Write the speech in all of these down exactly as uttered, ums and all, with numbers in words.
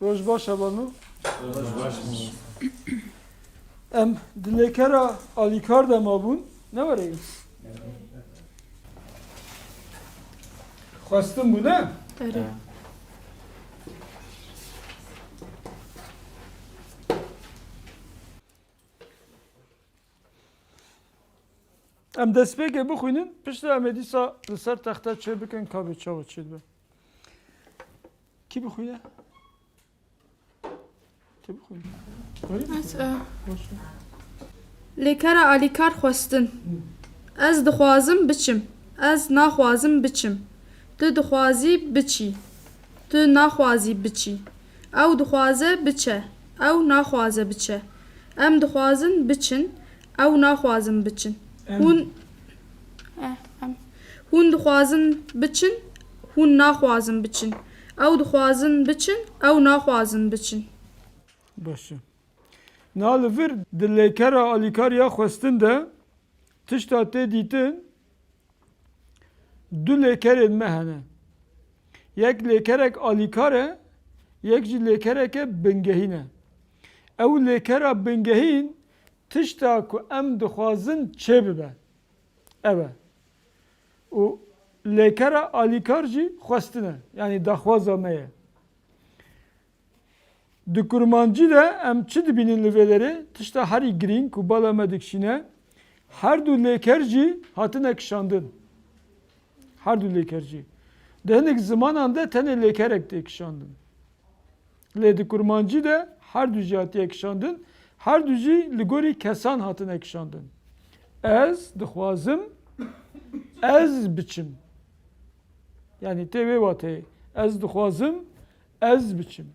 Roj baş e, bano. Em di lêkera alîkar de mabûn. Ne were? Xwestin bû, ne? Erê. Em destpêkê bixwînin, piştre em ê dîsa li ser texte çêbikin, ka bê çawa çêdibe. Kî bixwîne? Kî bixwîne? Ez, e, Baş e. Lêkera alîkar xwestin. Ez dixwazim biçim. Ez naxwazim biçim. Tu dixwazî biçî. Tu naxwazî biçî. Ew dixwaze biçe. Ew naxwaze biçe. Em dixwazin biçin. Ew naxwazin biçin. Em. Hûn, eh, em. Hûn dixwazin biçin. Hûn naxwazin biçin. Ew dixwazin biçin. Ew naxwazin biçin. Baş e. Niha li vir di lêkera alîkar ya xwestin de tişta tê dîtin, du lêkerên me hene. Yek lêkerek alîkar e, yek jî lêkereke bingehîn e. Ew lêkera bingehîn tişta ku em dixwazin çêbibe. Ev e. Û lêkera alîkar jî xwestin e. Yanî daxwaza me ye. Di kurmancî de em çi dibînin li vê derê? Tişta herî girîng ku bala me dikişîne, her du lêker jî hatine kişandin. Her du lêker jî. Di hinek zimanan de tenê lêkerek tê kişandin. Lê di kurmancî de her du jî hatiye kişandin, her du jî li gorî kesan hatine kişandin. Ez dixwazim ez biçim. Yanî tê wê wateyê. Ez dixwazim ez biçim.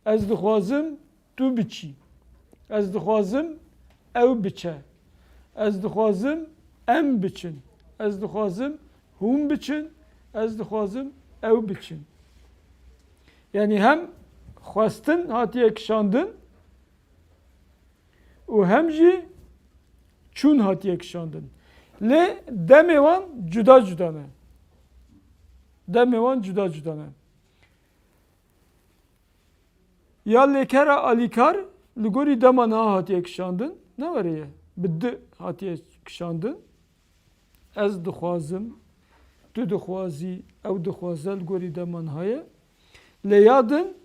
Ez dixwazim tu biçî. Ez dixwazim ew biçe. Ez dixwazim em biçin. Ez dixwazim hûn biçin. Ez dixwazim ew biçin. Yanî hem xwestin hatiye kişandin û hem jî çûn hatiye kişandin. Lê demê wan cuda cuda ne. Demê wan cuda cuda ne. Ya lêkera alîkar li gorî dema niha hatiye kişandin, ne were ye? Bi di hatiye kişandin. Ez dixwazim, tu dixwazî, ew dixwaze li gorî dema niha ye. Lê ya din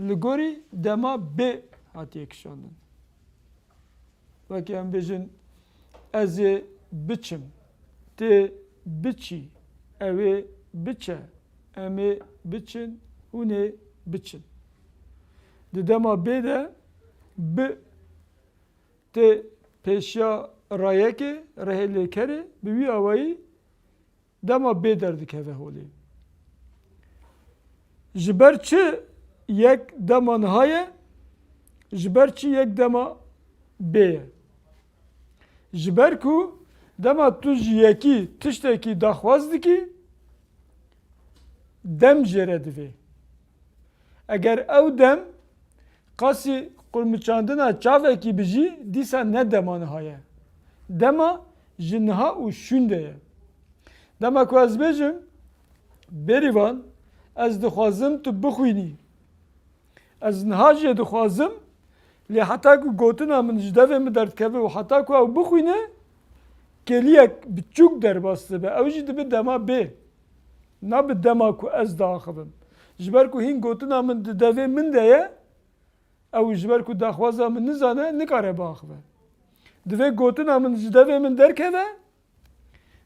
li gorî dema bê hatiye kişandin. Wekî em bêjin, ez ê biçim, tê biçî, ew ê biçe, em ê biçin, hûn ê biçin. Di dema bê de bi tê pêşiya rayekê, rehê lêkerê, bi wî awayî dema bê derdikeve holê. Ji ber çi yek dema niha ye? Ji ber çi yek dema bê ye? Ji ber ku dema tu ji yekî tiştekî daxwaz dikî, dem jê re divê. Eger ew dem qasî qurmiçandina çavekî bijî, dîsa ne dema niha ye. Dema ji niha û şûn de ye. Dema ku ez bêjim, Bêrîvan, ez dixwazim tu bixwînî. Ez niha jê dixwazim, lê heta ku gotina min ji devê min derdikeve û heta ku ew bixwîne, kêliyek biçûk derbas dibe. Ew jî dibe dema bê. Na bi dema ku ez diaxivim. Ji ber ku hîn gotina min di devê min de ye, ew ji ber ku daxwaza min nizane, nikare biaxive. Divê gotina min ji devê min derkeve,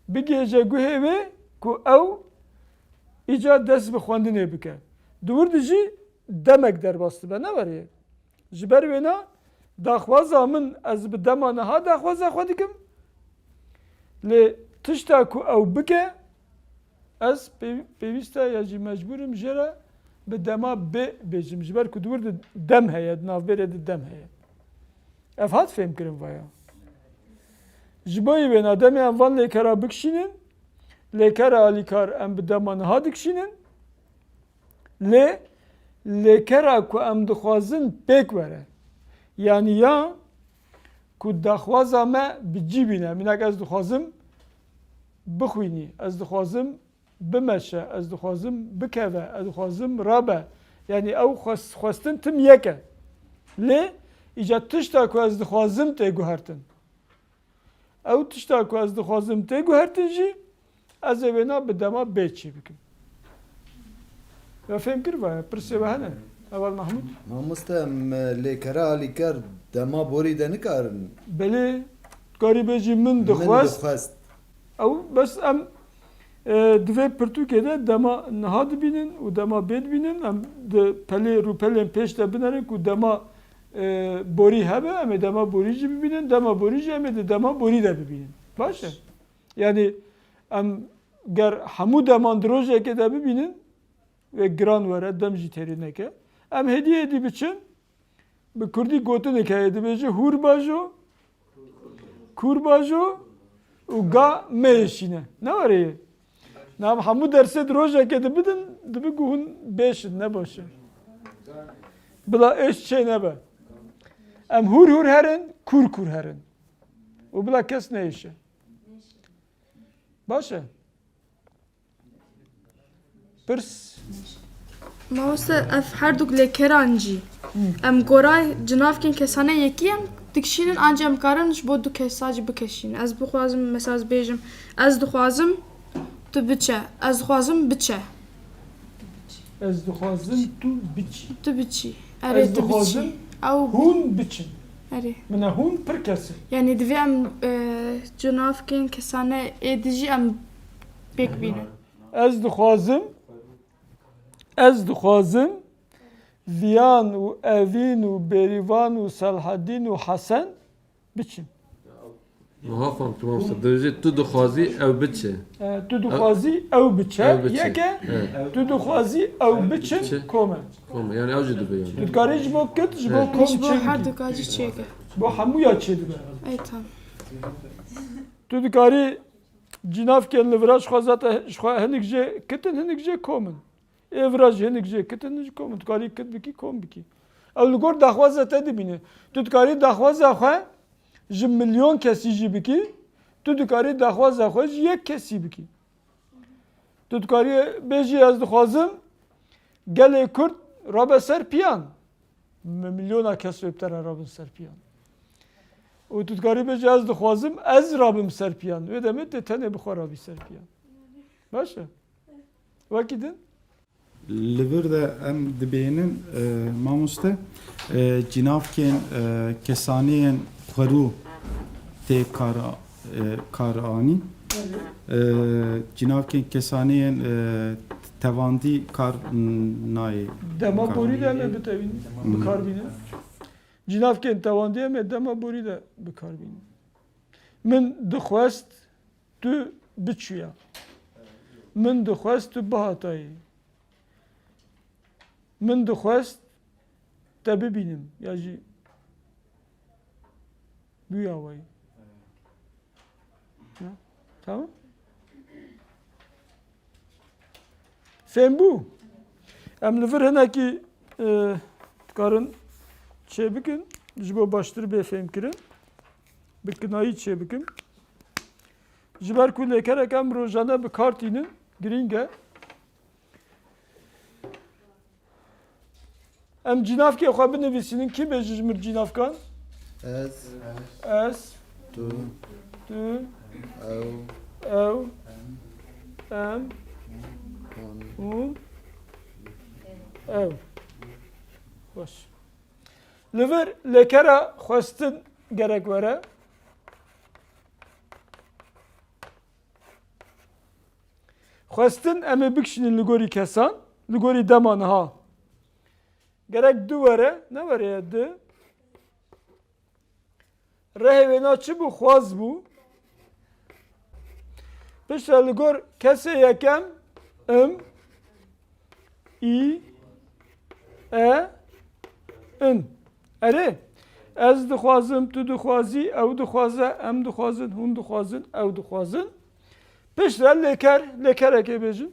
bigihêje guhê wê ku ew îca dest bi xwendinê bike. Di wir de jî demek derbas dibe, ne were ye? Ji ber wêna daxwaza min, ez bi dema niha daxwaza xwe dikim. Lê tişta ku ew bike, ez pê-, pêwîst e ya jî mecbûr im jê re bi dema bê bêjim. Ji ber ku di wir de dem heye, di navbêrê de dem heye. Ev hat fêhmkirin vaya. Ji bo yî wêna demê em van lêkera bikişînin, lêkera alîkar em bi dema niha dikişînin. Lê lêkera ku em dixwazin pêk were. Yanî ya ku daxwaza me bi cî bîne. Mînak ez dixwazim bixwînî, ez dixwazim bimeşe, ez dixwazim bikeve, ez dixwazim rabe, Yanî ew xwest-, xwestin tim yek e. Lê îca tişta ku ez dixwazim tê guhertin. Ew tişta ku ez dixwazim tê guhertin jî, ez ê wêna bi dema bê çê bikim. We fêm kir ve, pirsê we hene. Heval Mahmûd? Mamoste, em lêkere alîker dema borî de nikarin. Belê, dikarî bêjî min Min dixwest. dixwest. Ew bes em, e, di vê pirtûkê de dema niha dibînin û dema bê dibînin. Em di pelê, rûpelên pêş de binerin ku dema, e, borî hebe, em ê dema borî jî bibînin, dema borî jî em ê di dema borî de bibînin. Baş e? Yanî em ger hemû deman di rojekê de bibînin, wê giran were, dem jî têrê neke. Em hêdî hêdî biçin, bi kurdî gotinek heye, dibêje hûr bajo, kûr bajo û ga meyêşîne. Ne were yê? Na em hemû dersê di rojekê de bidin, dibe ku hûn bêş in, ne baş e. Bila êş çê nebe. Em hûr hûr herin, kûr kûr herin. Û bila kes neyêşe. Baş e. Pirs. Mamoste, ev herduk lêkeran jî. Em gora cinavkên kesane yekî em dikişînin, ancî em karin ji bo du kesa jî bikişînin. Ez bixwazim, mesela ez bêjim, ez dixwazim tu biçe. Ez dixwazim biçe. Ez dixwazim tu biçî. Tu biçî. Erê, Ez tu biçî. dixwazim Ew hûn biçin. Erê. Min e hûn pir kes e. Yanî divê em, e, cinavkên kesane ê di jî em pêk bînin. Ez dixwazim, ez dixwazim Viyan û Evîn û Bêrîvan û Selhedîn û Hesen biçin. Niha fam tu mamoste. Dibêje tu dixwazî ew biçe. E, tu dixwazî ew biçe. Ew biçe. Yek e, Evet. tu dixwazî ew biçin Biçe. kom e. Kom e. Yani ew jî dibe yani. Tu dikarî ji bo kit, ji bo Evet. kom Ji bo çê her bikî. du kacî çêke. Bo hemûya çê dibe. Ey, tamam. Tu dikarî cinavkên li vira ji xwe zate, ji xwe hinik jê kit in, hinik jê kom in. Ê vira jî hinik jê kit in, ji kom in. Tu dikarî kit bikî, kom bikî. Ew li gor daxwaza te dibîne. Tu dikarî daxwaza xwe ji milyon kesî jî bikî. Tu dikarî daxwaza xwe ji yek kesî bikî. Tu dikarî bêjî, ez dixwazim gelê Kurd rabe ser piyan. Mi-, milyona kes wê bi te re rabin ser piyan. Û tu dikarî bêjî, ez dixwazim ez rabim ser piyan. Wê demê tê tenê bi xwe rabî ser piyan. Baş e? Wekî din? Li vir de em dibênin, e, mamoste, e, cinavkên, e, kesaniyên xwerû tê kar, e, kar anî. E, cinavkên kesaniyên, e, tevandî kar n-, nayê. Dema Kar borî de em ê bitewîn, Hmm. bikar bînin. Cinavkên tevandî em ê dema borî de bikar bînin. Min dixwest tu biçûya. Min dixwest tu bihatayî. Min dixwest te bibînim ya jî bûya wayî. Ya, tamam. Fêm bû? Em li vir hinekî, e, dikarin çêbikin, ji bo baştir bê fêmkirin. Bi kinayî çêbikin. Ji ber ku lêkerek em rojane bi kar tînin, girîng e. Em cînavkê xwe binivîsînin. Kî bêje ji mir cînavkan? Ez. Ez. Tu. Tu. Ew. Ew. Em. Hûn. Hûn. Ew. Baş. Li vir lêkera xwestin gerek were. Xwestin em ê bikişînin li gorî kesan, li gorî dema niha. Gerek du were, ne were ye du. Rehê wêna çi bû? Xwaz bû. Piştre li gor kesê yekem, im, î, e, in. Erê, ez dixwazim, tu dixwazî, ew dixwaze, em dixwazin, hûn dixwazin, ew dixwazin. Piştre lêker, lêkerekê bêjin.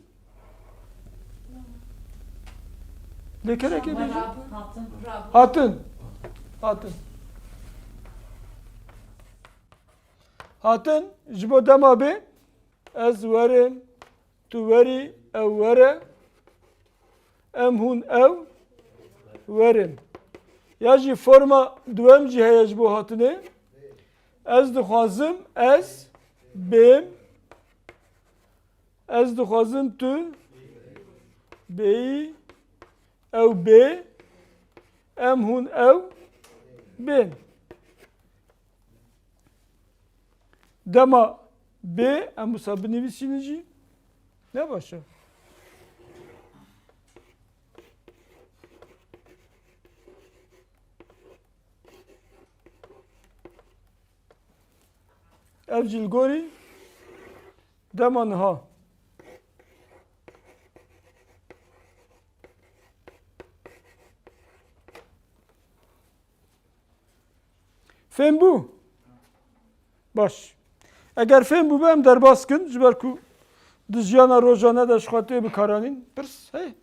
Lêkerekê bêjin. Hatin. Hatin. Hatin, ji bo dema bê, ez werim, tu werî, ew were, em hûn ew, werin. Ya jî forma duwem jî heye ji bo hatinê. Ez dixwazim ez bêm. Ez dixwazim tu bêyî, ew bê, em hûn ew bên. Dema bê, em wisa binivîsînin jî ne baş e. Ev jî li gorî dema niha. Fêm bû? Baş. Eger fêm bûbe, em derbas kin, ji ber ku di jiyana rojane de ji xwe tê bikaranîn. Pirs, hey,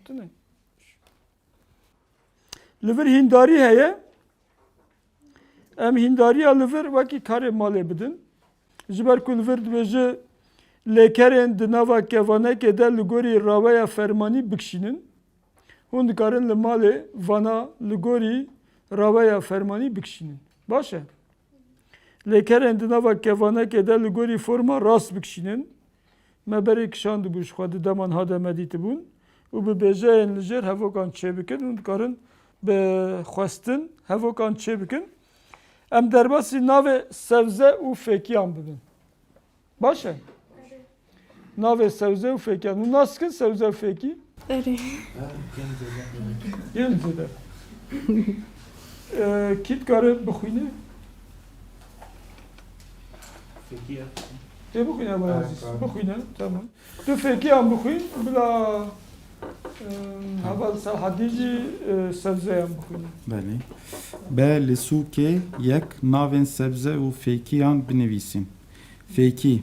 tune. Li vir hîndarî heye. Em hîndariya li vir wekî karê malê bidin. Ji ber ku li vir dibêje, lêkerên di nava kevanekê de li gorî raweya fermanî bikişînin. Hûn dikarin li malê vana li gorî raweya fermanî bikişînin. Baş e. Lêkerên di nava kevanekê de li gorî forma rast bikişînin. Me berê kişandibû ji xwe di deman hademedî tibûn û bi bêjeyên li jêr hevokan çêbikin, hûn dikarin bi xwestin hevokan çêbikin. Em derbasî navê sebze û fêkiyan bibin. Baş e? Navê sebze û fêkiyan. Hûn nas dikin sebze û fêkî? Erê. Yên zêde. Ee, kî dikare bixwîne? Fêkiya. Tê bixwîne, Eba Ezîz. Bixwîne, tamam. Tu fêkiyan bixwîn, bila, em, heval Selhedî jî, e, sebzeyan bixwîne. Belê. Be li sûkê yek navên sebze û fêkiyan binivîsîn. Fêkî,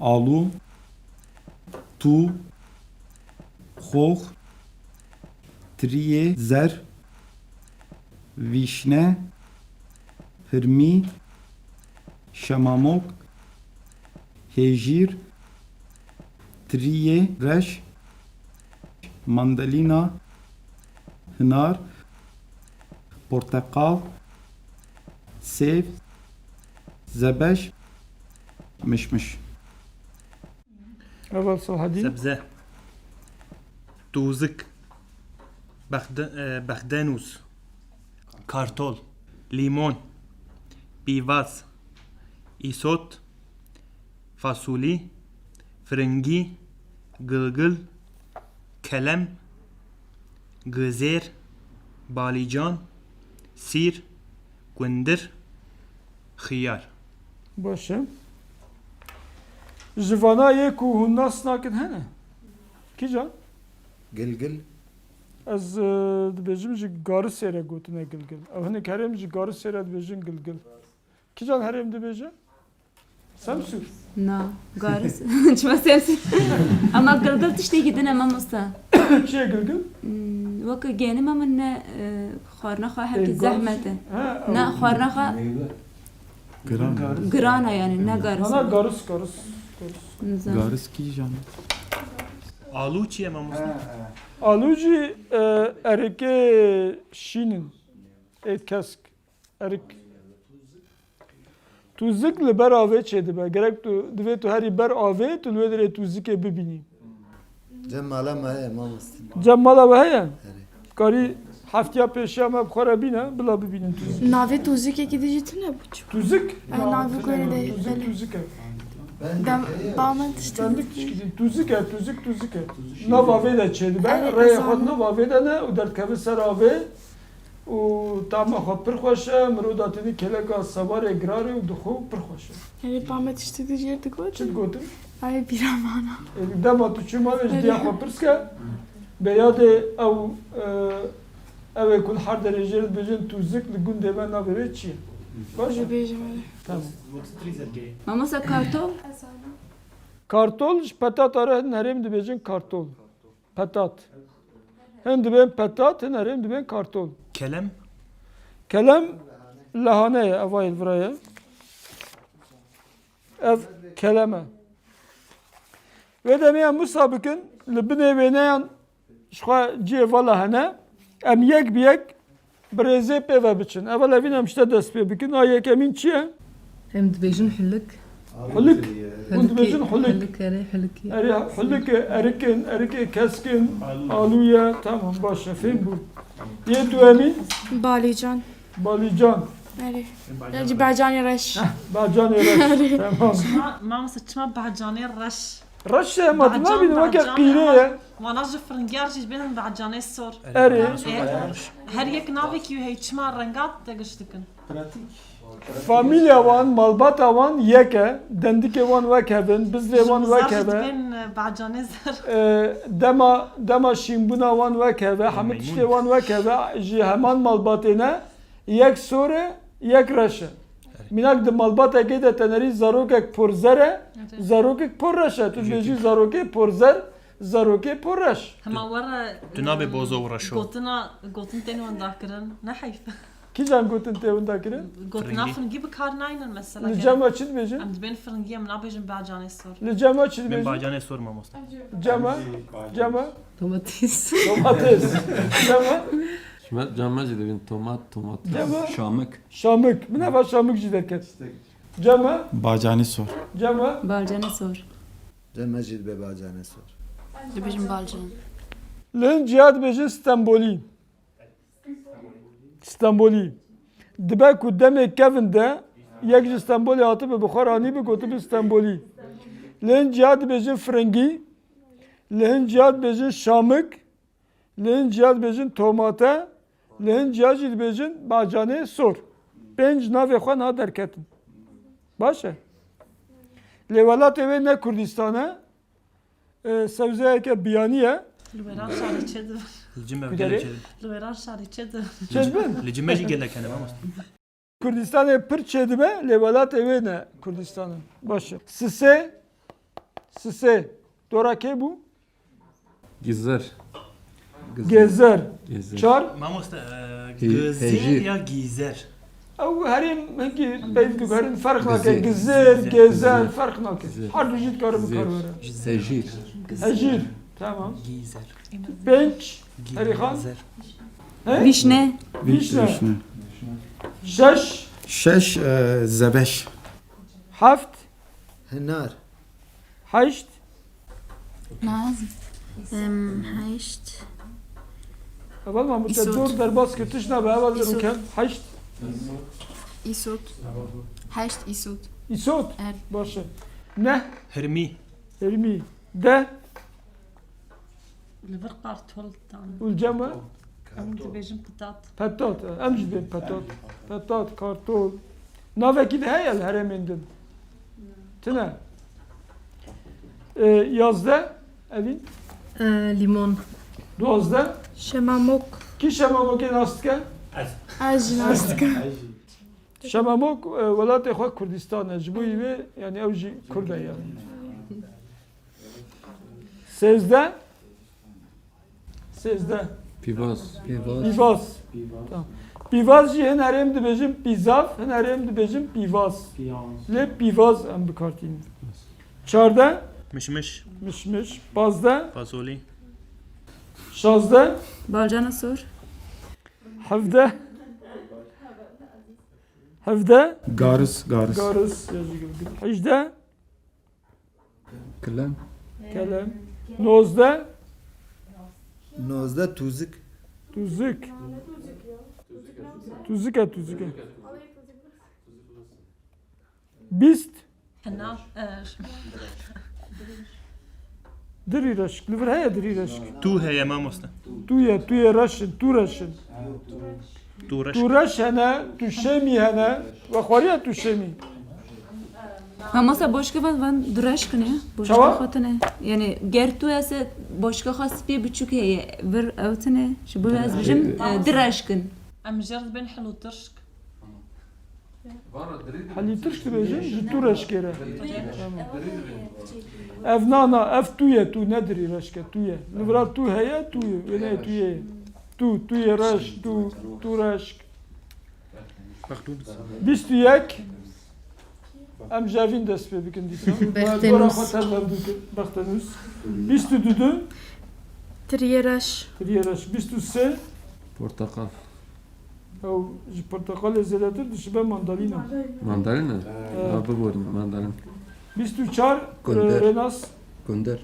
alû, tû, xox, tiriyê zer, vîşne, hirmî, şemamok, hêjîr, tiriyê reş, mandalîna, hinar, porteqal, sêv, zebeş, mişmiş. Heval Selhedî. Sebze. Tûzik. Bexde-, e, bexdenûs. Kartol. Lîmon. Pîvaz. Îsot. Fasulî. Firingî. Gilgil. Kelem. Gizêr. Balîcan. Sîr. Gundir. Xiyar. Baş e. Ji vana yê ku hûn nas nakin hene? Kîjan? Gilgil. Ez, e, dibêjim ji Garisê re gotine gilgil. Ew hinek herêm ji Garisê re dibêjin gilgil. Kîjan herêm dibêje? Semsûr. Na, garis. Çima semsûr? Ama gilgil tiştekî din e, mamosta. Çi ye gilgil? Hmm, weke gênim ama ne, e, xwarina xwe hevkî zehmet e. Garis. Ha, ne, xwarina xwe giran e yani, ne garis. Ana garis, garis, garis. Nizam. Garis kîjan? Alû çi ye mamosta? Alû jî, e, erikê şîn in. Ê kesk. Erik. Tûzik li ber avê çêdibe. Gerek tu, divê tu herî ber avê, tu li wê derê tûzikê bibînî. Cem mala me heye, mamoste. Cem mala we heye? Erê. Karî heftiya pêşiya me bi xwe re bîne, bila bibînin tûzik. Navê tûzikekî dijî tune biçûk. Tûzik? Ew navê gorî de, tûzik, belê. Tûzik e. Dem, ba me tiştî. Bendik tişkî din. Tûzik e, tûzik, tûzik e. Nav avê de çêdibe. Erê, rêyê xwe di nav avê de ne û derdikeve ser avê. Û tama xwe pir xweş e, mirov datînî kêleka sewarê girarê û dixwe û pir xweş e. Erê, ba me tiştî di jêr digot. Çi digotin? Ay, bîra mana. Ê, dema tu çû malê ji diya xwe pirs ke, bê yadê ew, e, ew ê ku li her derê jêr dibêjin tûzik li gundê me navê wê çi ye? Baş e? Dibêjim, erê. Tamam. Mamosta kartol? Kartol ji petata re hin herêm dibêjin kartol. Petat. Hin dibên petat, hin herêm dibên kartol. Kelem? Kelem lehane ye, evayê li vira ye. Ev kelem e. Wê demê em wisa bikin, li binê wêneyan ji xwe cihê vala hene. Em yek bi yek bi rêzê pê ve biçin. Evel evîn em ji te dest pê bikin. A yekemîn çi ye? Em dibêjin hulik. Hulik. Hûn dibêjin hulik. Hulik, erê, hulikî. Erê, hulik, erikin, erikê keskin, alû ye. Tamam, baş e, fêm bû. Yê duemîn? Balîcan. Balîcan. Erê. Ji bacanê reş. Heh, bacanê reş. Tamam. Çima, mamoste, çima bacanê reş? Reş e, ma tu nabînî weke qîrê ye. Wana ji firingiya jî dibêjin bacanê sor. Erê. E, her yek navekî wî heye, çima renga te giş dikin? Pratik. Famîlya wan, malbata wan yek e, dendikê wan wek hev in, bizrê wan wek hev e. Dibên, e, bacanê zer. E, dema, dema şînbûna wan wek hev e, hemû tiştê wan wek hev e, ji heman malbatê ne, yek sor e, yek reş e. Mînak di malbatekê de te nerî zarokek porzer e, zarokek porreş e. Tu dibêjî zarokê porzer, zarokê porreş. Hema were, tu nabê bozo û reşo. Gotina, gotin tên wenda kirin. Ne heyf. Kîjan gotin tê winda kirin? Gotina firingî. Firingî bi kar naynin mesela. Li cem we çi dibêjin? Em dibên firingî, em nabêjin bacanê sor. Li cem we çi dibêjin? Bên bacanê sor mamoste. Cem we? Cem we? Domates. Domates. Cem we? Şima cem we jî dibên tomat, tomat. Cem we? Şamik. Şamik. Min eva şamik jî derket. Cem we? Bacanê sor. Cem we? Bacanê sor. Cem we jî dibe bacanê sor. Dibêjin balcan. Li hin ciya dibêjin stenbolî. Stenbolî. Dibe ku demê kevin de yek ji Stenbolê hatibi bi xwe re anîbi gotibi Stenbolî. Li hin ciya dibêjin firingî, li hin ciya dibêjin şamik, li hin ciya dibêjin tomate, li hin ciya jî dibêjin bacanê sor. Pênc navê xwe niha derketin. Baş e. Lê welatê wê ne Kurdistan e, e, sewzeyeke biyanî ye. Li wêran şarî çêdibin. Li cim ev gelê çêdibin. Li wêran şarî çêdibin. Çêdibin? Li cim jî gelek hene, mamoste. Kurdistanê pir çêdibe, lê welatê wê ne Kurdistan e. Baş e. Sisê, sisê. Dora kê bû? Gizer. Gezer. Gezer. Çar. Mamoste, e, He-, gizer hejîr ya gizer? Ew herî hinkî peyv dikin, herî ferq nake. Gizer. Gizer, gizer, gezer, ferq nake. Gizer. Her du jî dikarin bi kar were. Hejîr. Hejîr. Tamam. Gizer. Pênc. Herî xan. Gizer. He? Vîşne. Vîşne. Vîşne. Şeş. Şeş, e, zebeş. Heft. Hinar. Heşt. Naz. Em, heşt. Evel ma mute Îsot. Dor derbas kir, tişt nabe, evel Îsot. Rûken. Heşt. Îsot. Heşt îsot. Îsot? Er. Baş e. Neh. Hirmî. Hirmî. Deh. Li vir qartol dan. Û li cem we? Em dibêjin pitat. Petat, e, em jî dibên petat. Petat, kartol. Navekî de heye li herêmên din? Tine. E, yazdeh, Evîn? E, lîmon. Duwazdeh? Şemamok. Kî şemamokê nas dike? Ez. Ez jî nas dikim. Şemamok, e, welatê xwe Kurdistan e. Ji bo wê, yani ew jî Kurd e yani. Sêzdeh. Sêzdeh. Pîvaz. Pîvaz. Pîvaz. Tamam. Pîvaz jî hin herêm dibêjin pîzav, hin herêm dibêjin pîvaz. Pîvaz. Lê pîvaz em bi kar tînin. Çardeh. Mişmiş. Mişmiş. Pazdeh. Fasolî. Şazdeh. Balcana sor. Hevdeh. Hevdeh. Garis, garis. Garis. Hejde. Kelem. Kelem. Nozdeh. Nozdeh tûzik. Tûzik. Tûzik e, tûzik e. Bîst. Hena, e, Dirî reşk. Li vir heye dirî reşk. Tû heye mamoste. Tû ye, tû ye reşin, tû reşin. Tû reş. Tû reş hene, tû şêmî hene. We xwariye tû şêmî. Mamoste boşke van, van du reşk ne. Boşke Çawa? Xwe tine. Yani ger tu ese boşke xwe spî biçûk heye. Vir ew tine. Ji bo ez bijim, e, di reşkin. Em jê re dibên hil û tirşk. Helî tirş dibêjin ji tû reşkê re. Tamam. Ev na, na, ev tû ye, tû, ne dirî reşk e, tû ye. Li vira tû heye, tû ye. Wê ne tû ye. Tû, tû ye reş, tû, tû reşk. Bîst û yek. Em ji evîn dest pê bikin dîsa. Bextenûs. Dora xwe tev hev bikin. Bextenûs. Bîst û du. Tiriyê reş. Tiriyê reş. Bîst û sê. Porteqal. Ew ji porteqalê zêdetir dişibe mandalîna. Mandalina? Evet. Ha, biborin, mandalin. Bîst û çar, Kunder. e, Renas. Kunder.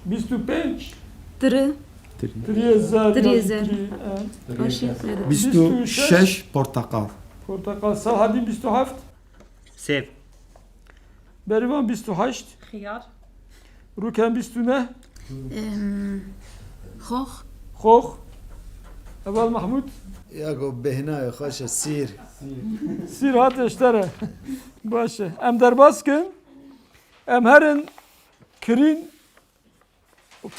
Bîst û pênc, Tiri. Tiriyê zer. Tiriyê ya jî zer. tirî, e, Başî. Bîst û şeş porteqal. Porteqal. Selahedîn bîst û heft. Sêv. Berivan bîst û heşt. Xiyar. Rûken bîst û neh. Em, Xox. Xox. Heval Mahmûd. Ya ku bêhna ye xweş e, sîr. Sîr hate ji te re. Baş e. Em derbas kin. Em herin kirîn,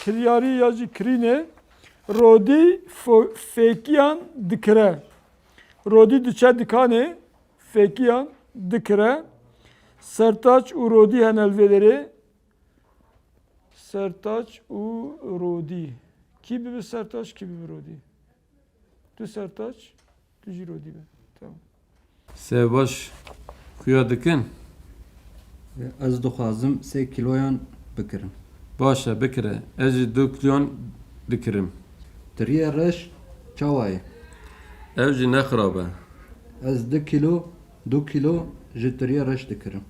kiryarî ya jî kirînê. Rodî fo- fêkiyan dikire. Rodî diçe dikanê, fêkiyan dikire. Sertaç û Rodî hene li vê derê. Sertaç û Rodî. Kî bibe Sertaç, kî bibe Rodî? Tu Sertaç, tu jî Rodî be. Tamam. Sêv baş xuya dikin. Ez dixwazim sê kîloyan bikirim. Baş e, bikire. Ez jî du kîloyan dikirim. Tiriyê reş çawa ye? Ew jî ne xirab e. Ez du kîlo, du kîlo ji tiriyê reş dikirim.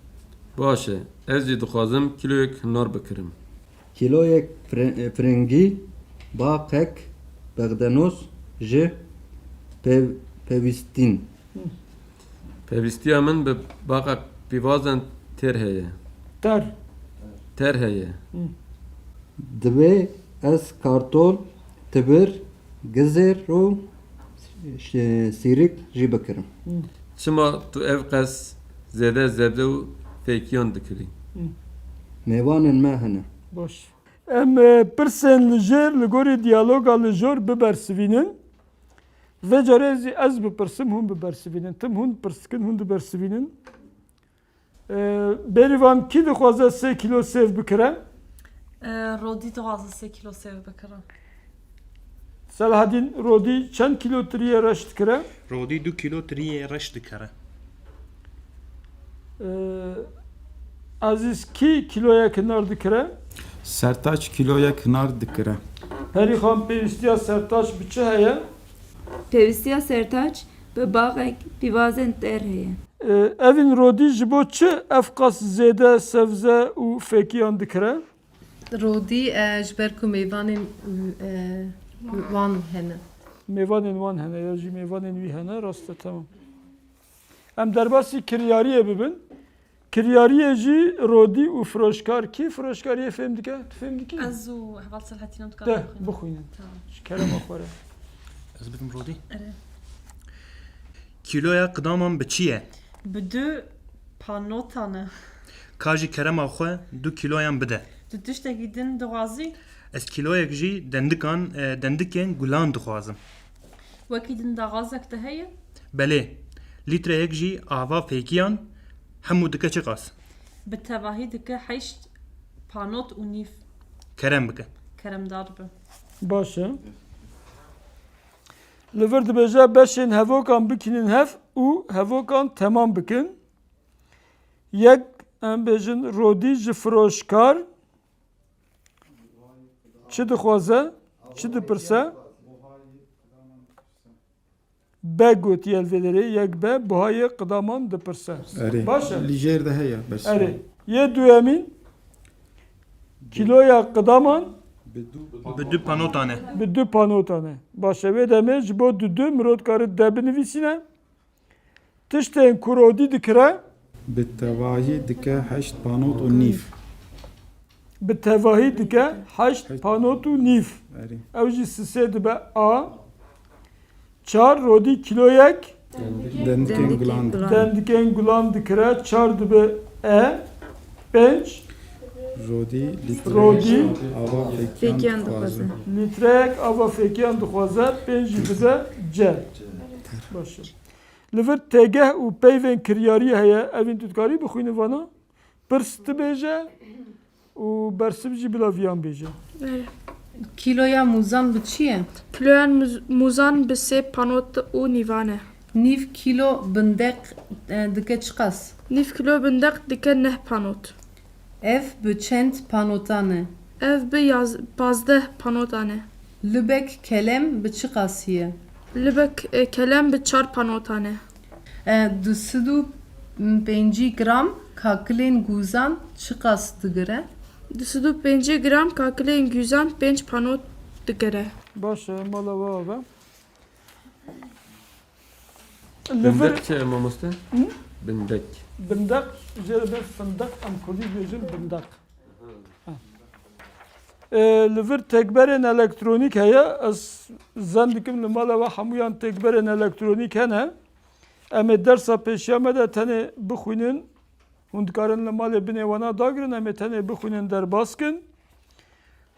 Baş e. Ez jî dixwazim kîloyek hinar bikirim. Kîloyek fre- e, firengî, baqek, bexdenos ji pev- pevîstîn. Pevîstiya min bi baqa pîvazên têr heye. Ter. Ter heye. Divê ez kartol, tibir, gizêr û şi- sîrik jî bikirim. Çima tu ev qas zêde zebze û fêkiyan dikirî? Mêvanên me hene. Baş. Em, e, pirsên li jêr li gorî diyaloga li jor bibersivînin. Vê carê zî ez bipirsim, hûn bibersivînin. Tim hûn pirs dikin, hûn dibersivînin. E, Bêrîvan, kî dixwaze sê kîlo sêv bikire? E, Rodî dixwaze sê kîlo sêv bikire. Selahedîn, Rodî çend kîlo tiriyê reş dikire? Rodî du kîlo tiriyê reş dikire. E, Ezîz, kî kîloyek hinar dikire? Sertaç kîloyek hinar dikire. Perîxan, pêwîstiya Sertaç bi çi heye? Pêwîstiya Sertaç bi baxek pîvazên têr heye. E, Evîn, Rodî ji bo çi ev qas zêde sebze û fêkiyan dikire? Rodî, e, ji ber ku mêvanên, e, wan hene. Mêvanên wan hene ya jî mêvanên wî hene, rast e, tamam. Em derbasî kiryariyê bibin. Kiryariyê jî Rodî û firoşkar. Kî firoşkariyê fêm dike? Tu fêm dikî? Ez û Heval Selahedîn em De, dikarin bixwînin. Bixwînin. Tamam. Ji kerema xwe re. Ez bidim Rodî. Erê. Kîloya qidaman bi çi ye? Bi du panotan e. Ka ji kerema xwe du kîloyan bide. Tu tiştekî din dixwazî? Ez kîloyek jî dendikan, e, dendikên gulan dixwazim. Wekî din daxwazek te heye? Belê. Lîtreyek jî ava fêkiyan, hemû dike çiqas? Bi tevahî dike heşt panot û nîv. Kerem bike. Keremdar be. Baş e. Li vir dibêje beşên hevokan bikînin hev û hevokan temam bikin. Yek, em bêjin, Rodî ji firoşkar çi dixwaze, çi dipirse? B gotiye li vê derê, yek B buhayê qidaman dipirse. Erê. Baş e? Li jêr de heye, bes. Erê. Yê duyemîn, kîloya qidaman Bi du panotan e. Bi du panotan e. Baş e, vê demê ji bo du du mirov dikare D binivîsîne. Tiştên ku Rodî dikire? Bi tevahî dike heşt panot û nîv. Bi tevahî dike heşt panot û nîv. Erê. Ew jî sisê dibe A. Çar, Rodî kîloyek Dendikên gulan dike. dendikên gulan dikire. Çar dibe E. Pênc, Rodî, litre, Rodî. Ava fêkiyan Fêkiyan dixwaze. dixwaze. Litreyek ava fêkiyan dixwaze. Pênc jî dibe C. Baş e. Li vir têgeh û peyvên kiryariyê heye. Evîn, tu dikarî bixwînî vana? Pirs tu bêje û bersiv jî bila viyan bêje. Kîloya mûzan bi çi ye? Kiloyan muz- mûzan bi sê panot û nîvan e. Nîv kîlo bindeq, e, dike çiqas? Nîv kilo bindeq dike neh panot. Ev bi çend panotan e? Ev bi yaz- pazdeh panotan e. Lubek kelem bi çiqasî ye? Libek, e, kelem bi çar panotan e. E, du sed û pêncî gram kakilên gûzan çiqas digire? Du sed û pêncî gram kakilên gûzan pênc panot digire. Baş e, mala we ava. Li vir Bindek çi ye mamoste? Hı? Bindek. Bindek, jê re bê findek, em kurdî dibêjin bindek. Ha. E, li vir têkberên elektronîk heye, ez zen dikim li mala we hemûyan têkberên elektronîk hene. Em ê dersa pêşiya me de tenê bixwînin, hûn dikarin li malê binê wana dagirin, em ê tenê bixwînin derbas kin.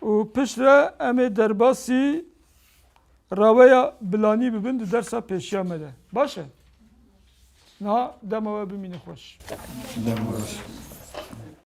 Û piştre em ê derbasî raweya bilanî bibin di dersa pêşiya me de. Baş e? Niha dema we bimîne xweş. Dem baş.